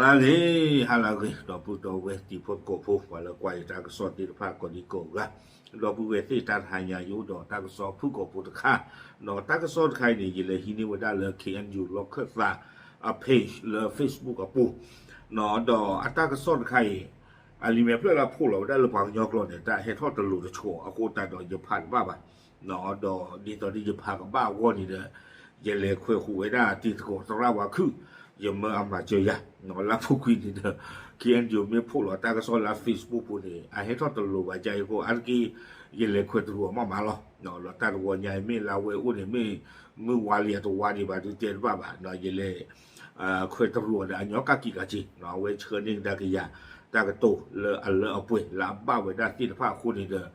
ဟါလၢအဂ့ၤ, ဟါလၢအဂ့ၤ ဒီပုၢ်ဒီဝဲၢ်တံၤဖိသကိးဖိ ပှၤလၢကွၢ်ယတၢ်ကစီၣ်သ့ၣ်တဖၣ်ကိးဒံကိးဂၤ, ဒီပုၢ်ဝဲၢ်သ့ၣ် တၢ်တဟါညါ ယအိၣ်ဒီးတၢ်ကစီၣ်ဖုၣ်ကိာ်ဖိတခါ, ဒီးတၢ်ကစီၣ်တခါအံၤန့ၣ် ယလဲၤဟံးန့ၢ်ဝဲဒၣ်လၢ K N U လီၢ်ခၢၣ်သးအ page လၢ Facebook အပူၤ, ဒီးအတၢ်ကစီၣ်တခါအံၤ အလံာ်မဲာ်ဖျၢၣ်လၢအဖီၣ်လီၤဝဲဒၣ်လၢပှၤကညီကျိာ်န့ၣ် တၢ်ဟဲထီၣ်တလိၤတဆီအဃိသတးဒီး ယဖးတဘၣ်ဘၣ်, ဒီးဒ်သိးဒီးယဖးကဘၣ်အဂီၢ်န့ၣ်ဒီး ယလဲၤခွဲးဃုာ်ဝဲဒၣ်တံၤသကိးသရၣ်ဝါခုၣ်, ယမၢအမၤစၢၤယၤ, လါပူၤကွံာ်န့ၣ်ဒီး K N U မ့ၢ်ဖီၣ်လီၤတၢ်ကစီၣ်လၢ Facebook ပူၤန့ၣ် အဟဲထီၣ်တလိၤဘၣ် ကအံၤအဃိ အါတက့ၢ် ယလဲၤခွဲးတရူးအီၤမးမးလီၤ, ဒီးတၢ်တဝီညါအံၤမ့ၢ်လၢအဝဲအိၣ်န့ၣ် မ့ၢ်မုၢ်ဝါလံအတဝါဒံးဘၣ်ဒုးတဲတဘၣ်ဘၣ်, ယလဲၤ ခွဲးတရူးအီၤဒီးအညီကၣ်ကံးကးက့ၤ, အဝဲဆှၢန့ၢ်ကဒါက့ၤယၤ တၢ်ကတိၤလၢအလၢအပှဲၤလၢအဘၣ်ဝဲဒၣ်သ့ၣ်တဖၣ်အဃိန့ၣ်ဒီး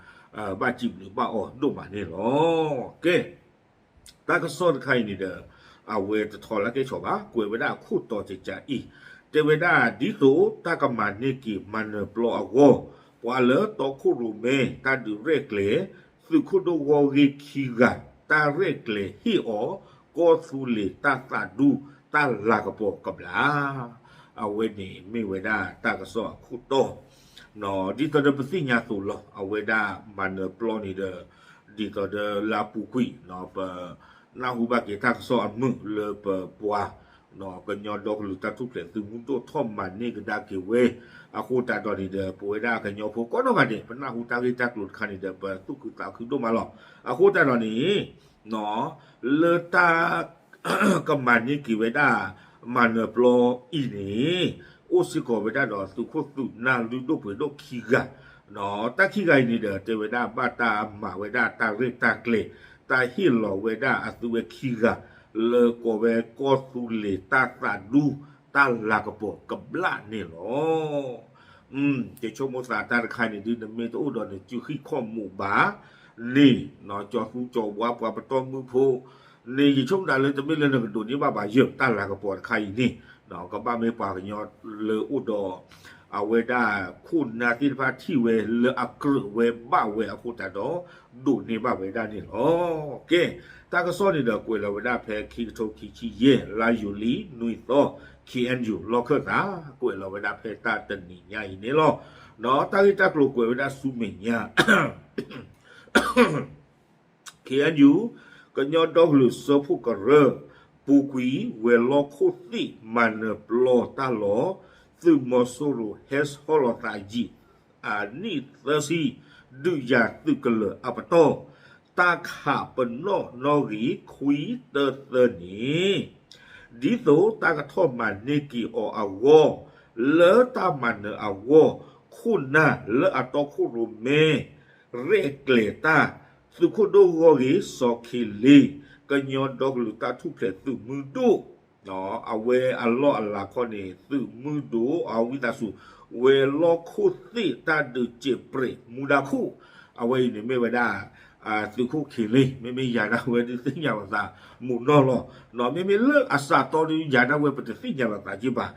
ဘၣ်စံးဘျုးဘၣ်အီၤဒိၣ်မးန့ၣ်လီၤ. ကဲ တၢ်ကစီၣ်တခါအံၤန့ၣ်ဒီး အဝဲတထီလၢကဲဆီၣ်ဘၣ်, ကွဲးဝဲဒၣ်အခိၣ်တီတကးအံၤ, တဲဝဲဒၣ်ဒ်သိးတၢ်ကမၤန့ၢ်က့ၤမၤနၢၤပျီအဂီၢ်, ပှၤလၢတီခိၣ်ရိၣ်မဲ တၢ်ဒုးရဲၣ်ကျဲၤ သုးခိၣ်ဒိၣ်ဂီၢ်ဂ့ၢ်ခံဂၤ တၢ်ရဲၣ်ကျဲၤဟ့ၣ်အီၤ ကီၢ်သူလ့ၤတၢ်သးဒူ တၢ်လၤကပီၤကဘျၣ်, အဝဲန့ၣ်မ့ၢ်ဝဲဒၣ်တၢ်ကစီၣ်အခိၣ်တီ ဒ်သိးဒီးပသ့ၣ်ညါသိးလီၤ အဝဲဒၣ်မၤနၢၤပျီန့ၣ်ဒီး ဒ်သိးဒီးလါပူၤကွံာ် ပနၢ်ဟူဘၣ်က့ၤတၢ်ကစီၣ်အမုာ်လၢပပှၤ ကညီဒီကလုာ်တၢ်ထူၣ်ဖျဲးသုးမုၢ်ဒိၣ်ထီၣ်မၤန့ၢ်ကဒါက့ၤဝဲ, အဃိသတးဒီးန့ၣ်ဒီး ပဝဲဒၣ်ကညီဖိကိးနီၢ်ဂၤဒဲး ပနၢ်ဟူတၢ်ဂ့ၢ်တၢ်ကျိၤတခါန့ၣ်ဒီး ပသူၣ်ခုသးခုဒိၣ်မးလီၤ. အဃိသတးဒီးန့ၣ် လၢတၢ် ကမၤန့ၢ်က့ၤဝဲဒၣ် မၤနၢၤပျီအံၤန့ၣ် အိၣ်စ့ၢ်ကီးဝဲဒၣ်ဒီးသုးခိၣ်သုးနၢ်လုၢ်ဒိၣ်ပှ့ၤဒိၣ်ခံဂၤ, တၢ်ခံဂၤအံၤန့ၣ်ဒီး တဲဝဲဒၣ်ဘၣ်တၢ်မၤဝဲဒၣ်တၢ်ရဲၣ်တၢ်ကျဲၤ, တၢ်ဟ့ၣ်လီၤဝဲဒၣ်အသုဝဲခံဂၤ လၢကိးဝဲကီၢ်သူလ့ၤတၢ်သးဒူ တၢ်လၤကပီၤကဘျၣ်န့ၣ်လီၤ. ယဆိကမိၣ်သးတၢ်တခါန့ၣ်ဒုး နမ့ၢ်တအိၣ်ဒီးနစုဟံၣ်ခီၣ်မူးဘၣ်န့ၣ် ကၠီၤသူကၠီၤဝါပှၤပတီၢ်မုၢ်ဖိန့ၣ် ယဆိကမိၣ်ဒၣ်လၢတမ့ၢ်လၢနကဒိးန့ၢ်ဘၣ်ဘၣ်ယဲၢ် တၢ်လၤကပီၤတခါအံၤန့ၣ် ကဘၣ်မ့ၢ်ပှၤကညီလၢအိၣ်ဒီး အဝဲဒၣ်ခိၣ်နၢ်သ့ၣ်တဖၣ်ထံၣ်ဝဲလၢအကြၢးဝဲဘၣ်ဝဲအဃိသတးဒီး ဒိးန့ၢ်ဘၣ်ဝဲဒၣ်န့ၣ်လီၤ. ကဲ တၢ်ကစီၣ်န့ၣ်ဒီးကွဲးလီၤဝဲဒၣ်ဖဲခံကထိခံဆံယဲၢ် လါယူၤလံနွံသီ K N U လီၢ်ခၢၣ်သး ကွဲးလီၤဝဲဒၣ်ဖဲတၢ်တနံၤညါအံၤန့ၣ်လီၤ. ဒီးတၢ်ဂ့ၢ်တၢ်ကျိၤကွဲးဝဲဒၣ်ဆူမဲာ်ညါ K N U ကညီဒီကလုာ်စၢဖှိၣ်ကရၢ ပူၤကွံာ်ဝဲၤလီၢ်ခိၣ်သ့ၣ်မၤနၢၤပျီတၢ်လီၢ် သုးမီၤစိရိၤဟဲဟီၣ်လီၤသးယံာ် အနံၣ်သၢဆံ ဒုးယၤသုးကလၢၤအပတီၢ် တၢ်ခးပနီၣ်နီၣ်ဂံၢ်ခွံတၢသၢန့ၣ် ဒ်သိးတၢ်ကထီၣ်မၤန့ၢ်က့ၤအီၤအဂီၢ် လၢတၢ်မၤနၢၤအဂီၢ် ခိၣ်နၢ်လၢအတီခိၣ်ရိၣ်မဲ ရဲၣ်ကျဲၤတၢ် သုးခိၣ်ဒိၣ်ဂီၢ်ဂ့ၤ စီၤခ့လ့ ကညီဒီကလုာ်တၢ်ထူၣ်ဖျဲးသုးမုၢ်ဒိၣ် အဝဲအလီၢ်အလၤခီန့ၣ် သုးမုၢ်ဒိၣ်အဝံသးစူၤ ဝဲၤလီၢ်ခိၣ်သ့ၣ်တၢ်ဒုးစဲးပြဲးမူဒါခိၣ် အဝဲအံၤန့ၣ်မ့ၢ်ဝဲဒၣ် သုးခိၣ်ခ့လ့ မ့မ့ၢ်ယၤဒၣ်ဝဲဒုးသ့ၣ်ညါလီၤသးမုာ်နီၢ်လီၤ. မ့မ့ၢ်လၢအစးတီဒုးယၤဒၣ်ဝဲပတသ့ၣ်ညါလီၤသးက့ဘၣ်.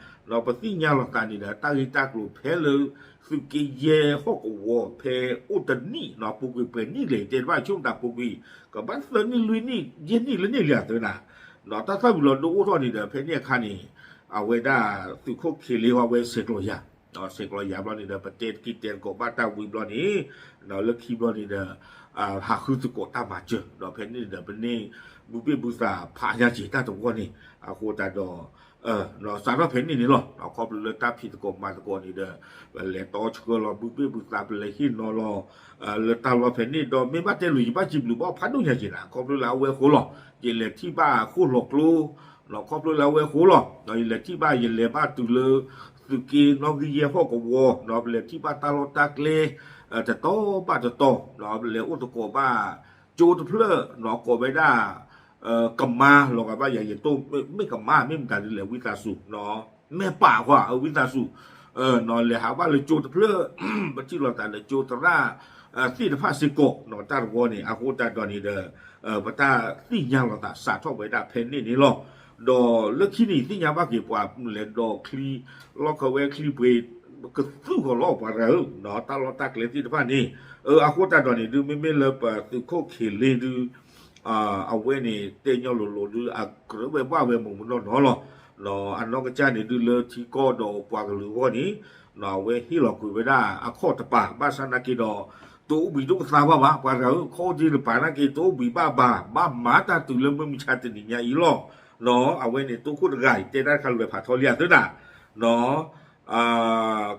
ပသ့ၣ်ညါလီၤသးန့ၣ်ဒီး တၢ်ဂ့ၢ်တၢ်ကျိၤဖဲလၢ သုးက့ယဲၢ်ဟီၣ်ကဝီၤဖဲအိၣ်တနံၣ် ပူၤကွံာ်ပှဲၤနံၣ်လဲၣ် တဲတဘၣ်ဆိကမိၣ်သးပူၤကွံာ် ကဘၣ်သၢနံၣ်လွံၢ်နံၣ် ယဲၢ်နံၣ်လၢန့ၣ်လံအသၢနၤ တၢ်သၣ်ဝံၤလီၤဒိအိၣ်ထီၣ်န့ၣ်ဒီး ဖဲန့ၣ်အခါန့ၣ် အဝဲဒၣ်သုးခိၣ်ခ့လ့ဟီဝဲဆဲးကျိးယၤ ဆဲးကျိးယၤဘျီန့ၣ်ဒီး ပတဲတက့ၢ်တဲတကိးဘၣ်တၢ်ဝံၤဘျီန့ၣ် လၢခံဘျီန့ၣ်ဒီး ဟးဃုသကိးတၢ်မၤစၢၤ ဒီးဖဲန့ၣ်ဒီး ပန့ၢ်ဘုဘ့ၣ်ဘုသးဖးညါက့ၤတၢ်တဝီန့ၣ် အဃိသတးဒီး စးထီၣ်ဖဲန့ၣ်န့ၣ်လီၤ. ခီဖျိလၢတၢ်ဖံးသကိးမၤသကိးန့ၣ်ဒီး ပလဲၤတီဆှၢလီၤဘုဘ့ၣ်ဘုသး ပလဲၤဟ့ၣ်နီၤလီၤ လၢတၢ်လီၢ်ဖဲန့ၣ်ဒီး မ့ၢ်ဘၣ်တဲလိာ်ယဘၣ်စံးဘျုးဘၣ်ဖးဒိၣ်ညါက့ၤနၤ ခီဖျိလၢအဝဲဃိလီၤ. ယလဲၤထံၣ်ဘၣ်ဃိၣ်လီၤကျိ ခီဖျိလၢအဝဲဃိလီၤ. ယလဲၤထံၣ်ဘၣ် ယလဲၤဘၣ်တုၤလၢ သုးက့နီၣ်ဂံၢ်ယဲၢ်ဟီၣ်ကဝီၤ ပလဲၤထံၣ်ဘၣ်တၢ်လီၢ်တၢ်ကျဲ တတီၤဘၣ်တတီၤ ပလဲၤအိၣ်သကိးဘၣ် ကၠိတဖျၢၣ် ကိးဝဲဒၣ် ကမါ လီၤဂာ်ဘၣ်ယၤ ယတိၢ်မ့ၢ်ကမါ မ့ၢ်မတၤဒ်လဲၣ် ဝံသးစူၤ မ့ၢ်ပာ်ကွၢ် ဝံသးစူၤ လဲၤဟးဘၣ်လၢကၠိတဖျၢၣ် ပထံၣ်လိာ်သးလၢကၠိသရၣ် သ့ၣ်တဖၣ်စ့ၢ်ကီး တၢ်တဝီန့ၣ် အဃိသတးဒီးန့ၣ်ဒီး ပတၢ်သ့ၣ်ညါလီၤသးစးထီၣ်ဝဲဒၣ်ဖဲန့ၣ်န့ၣ်လီၤ. ဒီးလၢခံန့ၣ် သ့ၣ်ညါဘၣ်က့ၤပှၤလဲၤဒီးချံ လီၢ်ခၢဝဲချံပှ့ၤ ကသူၣ်ဃီၤလီၤပှၤတဂၤဧၢ တၢ်လီၢ်တၢ်ကျဲသ့ၣ်တဖၣ်န့ၣ် အဃိသတးဒီးန့ၣ်ဒုး မ့မ့ၢ်လၢပသုးခိၣ်ခ့လ့ဒုး အဝဲန့ၣ်တဲညီလိၤလိၤဒုး အကြၢးဝဲဘၣ်ဝဲမုာ်မုာ်နီၢ်နီၢ်လီၤ. အနီၢ်ကစၢ်န့ၣ်ဒုးလၢထံကီၢ်ဒီးပှၤကလုာ်အဂီၢ်န့ၣ် အဝဲဟ့ၣ်လီၤကွံာ်ဝဲဒၣ်အခီၣ်တပၤ ဘၣ်ဆၣ်နာ်က့ဒီး တအိၣ်ဘှံးဒိၣ်ကသါဘၣ်ဘၣ် ပှၤတဂၤဧၢ ခီၣ်ဒ့တပၤနာ်က့ တအိၣ်ဘှံးဘၣ်ဘၣ် ဘၣ်မၤတၢ်တုၤလၢမုၢ်မဆါတနံၤညါအံၤလီၤ. အဝဲန့ၣ် တိခိၣ်တဂၤအံၤ တဲတၢ်တခါလွဲၤဖးထီလံအသၢတၢ်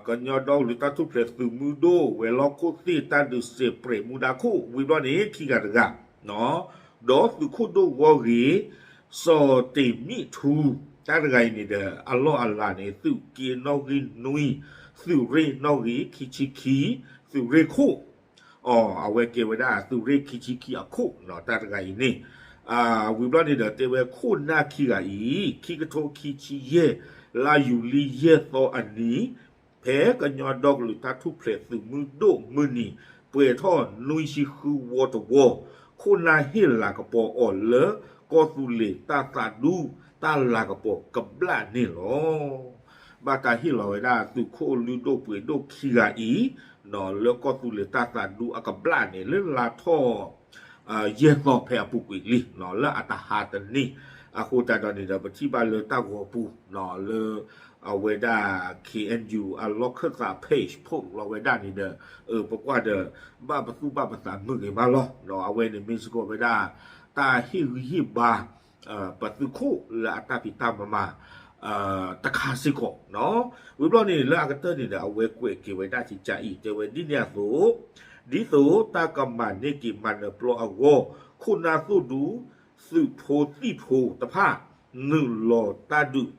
ကညီဒီကလုာ်တၢ်ထူၣ်ဖျဲးသုးမုၢ်ဒိၣ် ဝဲၤလီၢ်ခိၣ်သ့ၣ် တၢ်ဒုးစဲးပြဲးမူဒါခိၣ် ဝံၤဘျီန့ၣ် ခံဂၤတဂၤ ဒီးသုးခိၣ်ဒိၣ်ဂီၢ်ဂ့ၤ စီၤတ့ၢ်မံၣ်ထူ တၢ်တဂၤအံၤန့ၣ်ဒီး အလီၢ်အလၤန့ၣ် သုးက့နီၣ်ဂံၢ်နွံ သုးရ့ၣ်နီၣ်ဂံၢ်ခံဆံခံ သုးရ့ၣ်ခိၣ် အဝဲကဲဝဲဒၣ် သုးရ့ၣ်ခံဆံခံအခိၣ် တၢ်တဂၤအံၤန့ၣ် ဝံၤဘျီန့ၣ်ဒီး တဲဝဲခိၣ်နၢ်ခံဂၤအံၤ ခံကထိခံဆံယဲၢ် လါယူၤလံယဲၢ်သီအနံၤ ဖဲကညီဒီကလုာ်တၢ်ထူၣ်ဖျဲးသုးမုၢ်ဒိၣ်မုၢ်နံၤ ပှဲၤထီၣ်နွံဆံဃုဝီတဝီ ခိၣ်နၢ်ဟ့ၣ်လၤကပီၤအီၤလၢ ကီၢ်သူလ့ၤတၢ်သးဒူ တၢ်လၤကပီၤကဘျၣ်န့ၣ်လီၤ. ဘၣ်တၢ်ဟ့ၣ်လီၤဝဲဒၣ်သုးခိၣ်လုၢ်ဒိၣ်ပှ့ၤဒိၣ်ခံဂၤအံၤ လၢကီၢ်သူလ့ၤတၢ်သးဒူအကဘျၣ်န့ၣ် လၢလါထီၣ် ယဲၢ်သီဖဲအပူၤကွံာ်လံ လၢအတဟါတနံၤ အဃိသတးဒီးန့ၣ်ဒီး ပထံၣ်ဘၣ်လၢတၢ်ဂီၤပူၤ လၢ အဝဲဒၣ် K N U အလီၢ်ခၢၣ်သး page post လီၤဝဲဒၣ်န့ၣ်ဒီး ပကွၢ်ဒီး ဘၣ်ပသူၣ်ဘၣ်ပသးမုာ်ဂ့ၤမးလီၤ. အဝဲန့ၣ်မ့ၢ်စ့ၢ်ကီးဝဲဒၣ် တၢ်ဟ့ၣ်ဂံၢ်ဟ့ၣ်ဘါ ပသုးခိၣ်လၢအတၢ်ဖံးတၢ်မၤ တခါစ့ၢ်ကီး ဝံၤဘျီန့ၣ် လၢအကတၢၢ်န့ၣ်ဒီး အဝဲကွဲးက့ၤဝဲဒၣ်ကကးအံၤ တဲဝဲဒ်န့ၣ်အသိး ဒ်သိးတၢ်ကမၤန့ၢ်က့ၤမၤနၢၤပျီအဂီၢ် ခိၣ်နၢ်သိၣ်ဒူ သုးဖိသံၣ်ဖိတဖၣ် နုာ်လီၤတၢ်ဒုး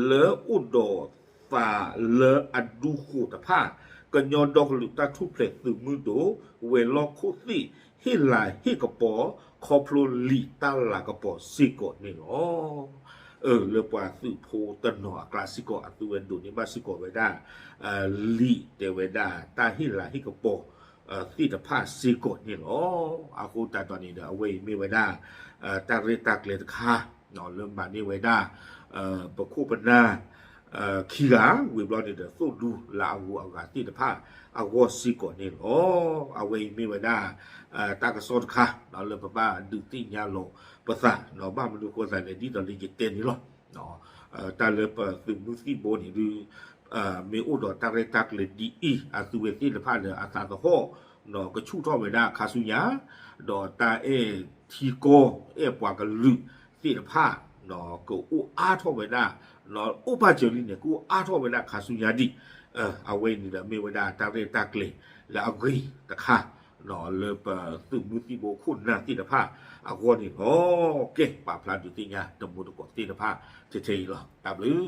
လၢအိၣ်ဒီးသးလၢအဒူဃိာ်တဖၣ် ကညီဒီကလုာ်တၢ်ထူၣ်ဖျဲးသုးမုၢ်ဒိၣ် ဝဲၤလီၢ်ခိၣ်သ့ၣ် ဟ့ၣ်လၤဟ့ၣ်ကပီၤ ခီဖျိလံာ်တၢ်လၤကပီၤစ့ၢ်ကီးန့ၣ်လီၤ. လၢပှၤသုးဖိတနီၤအကျါစ့ၢ်ကီး အသုဝဲဒိးန့ၢ်ဘၣ်စ့ၢ်ကီးဝဲဒၣ် လံာ်တဲဝဲဒၣ် တၢ်ဟ့ၣ်လၤဟ့ၣ်ကပီၤ သ့ၣ်တဖၣ်စ့ၢ်ကီးန့ၣ်လီၤ. အဃိသတးဒီးန့ၣ်ဒီး အဝဲအံၤမ့ၢ်ဝဲဒၣ် တၢ်ရဲၣ်တၢ်ကျဲၤတခါ လၢမၤန့ၢ်ဝဲဒၣ် ပခိၣ်ပနၢ် ခံဂၤ ဝံၤဘျီန့ၣ်ဒီး သိၣ်ဒူလၢအဂုၤအဂၤသ့ၣ်တဖၣ်အဂီၢ်စ့ၢ်ကီးန့ၣ်လီၤ. အဝဲအံၤမ့ၢ်ဝဲဒၣ် တၢ်ကစီၣ်တခါ လၢပဘၣ်ဒုးသ့ၣ်ညါလီၤပသး ဘၣ်မနုၤဃိသးလဲၣ် ဒ်သိးလၢယတဲန့ၣ်လီၤ. တၢ်လၢပသုးမုၢ်သံၣ်ဘိန့ၣ်ဒုး မ့ၢ်အိၣ်ဒီးတၢ်ရဲၣ်တၢ်ကျဲၤဒ်အံၤ အသုဝဲသ့ၣ်တဖၣ်လၢအသးသဟီၣ် ကဆူၣ်ထီၣ်ဝဲဒၣ်ခါဆူညါ ဒီးတၢ်အဲၣ်ထံကီၢ် အဲၣ်ပှၤကလုာ်သ့ၣ်တဖၣ် ကအိၣ်အါထီၣ်ဝဲဒၣ် အိၣ်ဘၣ်စၢၤလံန့ၣ် ကအိၣ်အါထီၣ်ဝဲဒၣ်ခါဆူညါဒံး အဝဲအံၤန့ၣ်ဒီးမ့ၢ်ဝဲဒၣ်တၢ်ရဲၣ်တၢ်ကျဲၤလၢအဂ့ၤတခါ လၢပသုးမုၢ်သံၣ်ဘိခိၣ်နၢ်သ့ၣ်တဖၣ်အဂီၢ်န့ၣ်လီၤ. ကဲ ပာ်ဖျါဒုးသ့ၣ်ညါတမူတကိးသ့ၣ်တဖၣ် ထဲထဲအံၤလီၤ. တၢ်ဘျုး